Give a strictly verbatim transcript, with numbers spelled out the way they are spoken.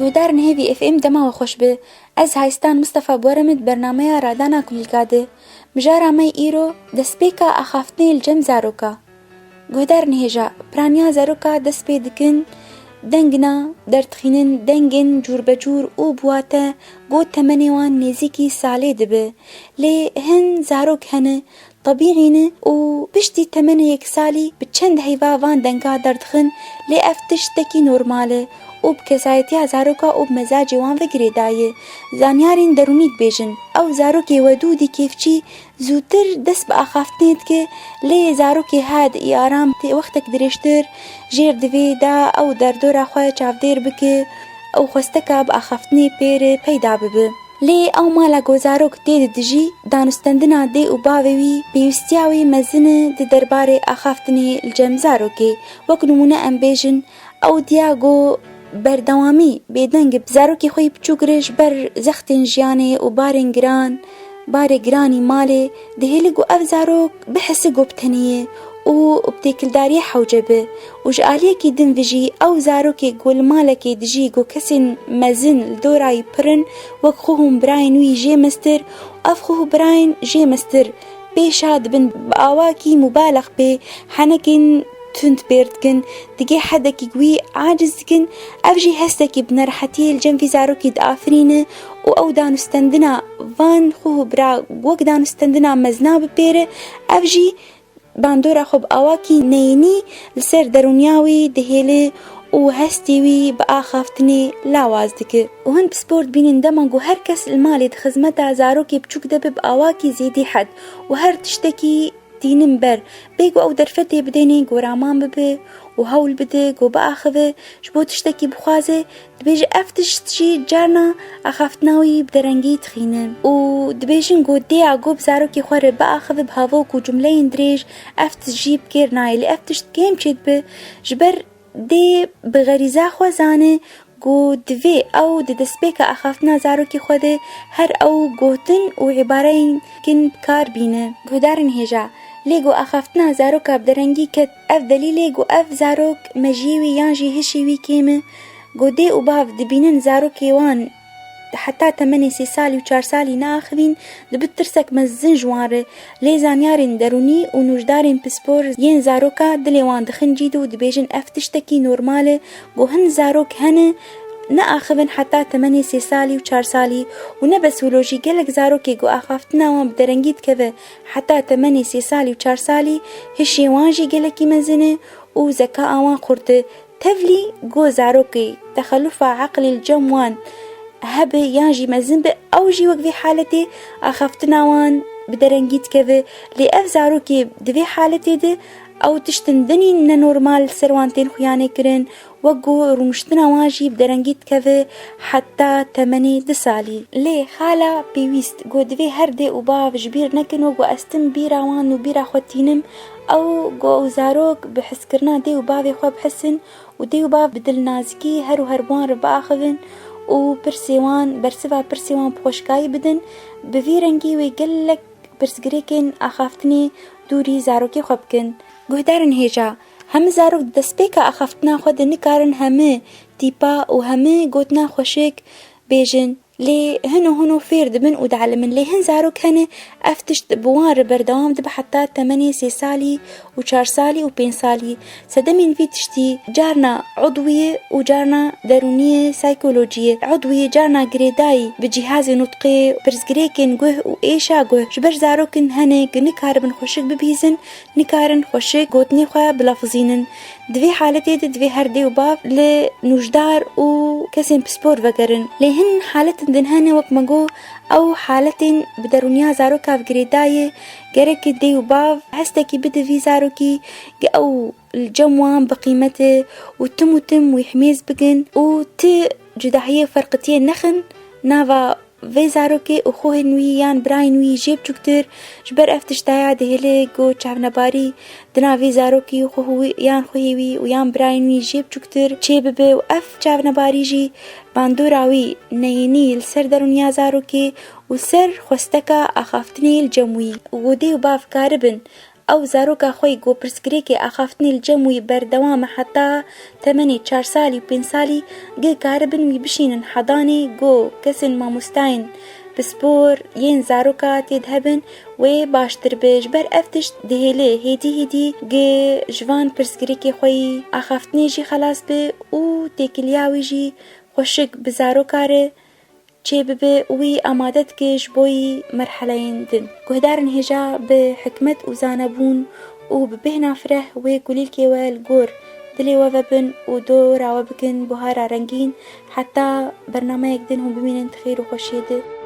Guhdarên Hêvî F M, dema we xweş be. Ez Haystan Mistefa bi we re me di bernameya Radana Kulîlka de. Mijara me îro destpêka axaftinê li cem zaroka. Guhdarên hêja, piraniya zaroka dest pê dikin, dengina derdixînin, dengên cûrbecûr û bi wate got temenê wan nêzîkî salê dibe. Lê hin zarok hene, tebîî ne û piştî temenê yek salî bi çend heyva van denga derdixin, lê ev tiştekî normal e û bi kesayetiya zaroka û bi mezacê wan ve girêdayî ye. Zanyarên derûnî dibêjin, ew zarokê wedûdî kêfçî zûtir dest bi axaftinê dike, lê zarokê had ê aram tê wextek dirêjtir jêr divê da ew derdora xwe çavdêr bike û xwesteka bi axaftinê pê re peyda bibe. Lê ew mala ku zarok tê didijî, danûstendina dê û bavê wî pêwîstiya wî mezin e di derbarê axaftinê li cem zarokê. Wek nimûne em bêjin, ew diya ku berdewamî bêdeng bi zarokê xwe yî biçûk re ji ber zextên jiyanê û barên giran, barê giranî malê, dihêle ku ev zarok bihise ku bi tenê ye û bi têkildariyê hewce be û ji aliyekî din ve jî ew zarokê ku li malekê dijî ku kesên mezin li dora wî pir in, wek xwe hûn birayên wî jê mestir, ev xwe hûn birayên jê mestir pêşa dibin, bi awakî mubalex pê henekên tund pêr dikin, digê hedekî wî aciz dikin, ev jî hestekî bi nerehetiyê li cem vî zarokî diafirîne û ew danûstendina van xwe û bira wek danûstendina mezina bipêre, ev jî bandora xwe bi awakî neyînî li ser derûniya wî dihêle û hestê wî bi axaftinê lawaz dike. Û hin pispor dibînin dema ku her kes li malê di xizmeta zarokê biçûk de be bi awakî zêdî hed û her tiştekî tînin ber, bê ku ew derfetê bidênê ku raman bibe û hewl bide ku biaxive, ji bo tiştekî bixwaze, dibêje ev tişt jî carna axaftina wî bi derengî dixîne. Û dibêjin ku dêya ku bi zarokê xwe re biaxive bi havok û cumleyên dirêj, ev tişt jî bi kêr nayê. Lê ev tişt kêm çêdibe, ji ber dê bi xerîza xwe zane ku divê ew di destpêka axaftina zarokê xwe de her ew gotin û îbareyên kin bi kar bîne. Guhdarên hêja, lê ku axaftina zaroka bi derengî ket, ev delîl e ku ev zarok mejiyê wî yan jî hişê wî kêm e, ku dê û bav dibînin zarokê wan heta temenê sê salî û çar salî neaxivîn, dibe tirsek mezin ji wan re. Lê zanyarên derûnî û nûjdarên pispor yên zaroka dilê wan dixin cî de û dibêjin ev tiştekî normal e, ku hin zarok hene neaxivin heta temenê sê salî û çar salî û ne bes wilo jî gelek zarokê ku axaftina wan bi derengî dikeve heta temenê sê salî û çar salî, hişê wan jî gelekî mezin e û zekaa wan xurt e. Tevlî ku zarokê texelufa eqlî li cem wan hebe yan jî mezin be, ew jî wek vê haletê axaftina wan bi derengî dikeve. Lê ev zarokê di vê haletê de ew tiştin dinî nenormal li ser wan tên xuyanê kirin, wek ku rûniştina wan jî bi derengî dikeve heta temenê du salî. Lê xala pêwîst ku divê her dê û bav ji bîr nekin, wek ku ez tim bîra wan û bîra xwe tînim, ew ku ew zarok bi hizkirina dê û bavê xwe bihisin û dê û bav bi dilnazikî her û her bi wan re biaxivin û pirsê wan, bersiva pirsê wan bi xweşikayî bidin, bi vî rengî wê gelek pirsgirêkên axaftinê dûrî zarokê xwe bikin. Guhdarên hêja, heme zarok di destpêka axaftina xwe de nikarin heme tîpa û heme gotina xweşik bêjin. Lê hino hino fêr dibin û dielimin. Lê hin zarok hene, ev tişt bi wan re berdewam dibe heta temenê sê salî û çar salî û pênc salî. Sedemên vî tiştî carna udwî ye û carna derûnî ye, saykolojî ye. Udwî ye carna girêdayî bi cîhazê nutqê, pirsgirêkên guh û êşa guh. Ji ber zarokên hene ku nikaribin xweşik bibihîzin, nikarin xweşik gotinê xwe bilafizînin. Di vê haletê de divê her dê û bav li nûjdar û kesên pispor vegerin. Lê hin haletên din hene, wek me got, ew haletên bi derûniya zaroka ve girêdayî, gerek dê û bav hestekî bide vî zarokî, ge ew li cem wan bi qîmet e û tim û tim wî himêz bikin û ti cudahiyê ferqitiyê nexin nava vê zarokê û xwehên wî yan birayên wî jê biçûktir. Ji ber ev tiştaya dihêle ku çavnebarî di nav vê zarokî û xweh wî yan xwehê wî û yan birayên wî jê biçûktir çêbibe û ev çavnebarî jî bandora wî neyînî li ser derûniya zarokê û ser xwesteka axaftinê li cem wî û dê û bav karibin Ew zaroka xwe ku pirsgirêkê axaftinê li cem wî berdewam e heta temenê çar salî û pênc salî, gi karibin wî bişînin hedanê ku kesên mamostayên pispor yên zaroka tê de hebin, wê baştir be. Ji ber ev tişt dihêle hêdî hêdî gi ji van pirsgirêkê xwe yî axaftinê jî xelas be û têkiliya wî jî xweşik bi zaroka re çêbibe û wî amade dike ji bo yî merheleyên din. Guhdarên hêja bi hikmet û zanebûn û bi bêhna fireh wê kulîlkê we li gor dilê we vebin û dora we bikin buhara rengîn, heta bernameyek din hûn bimînin di xêr û xweşiyê de.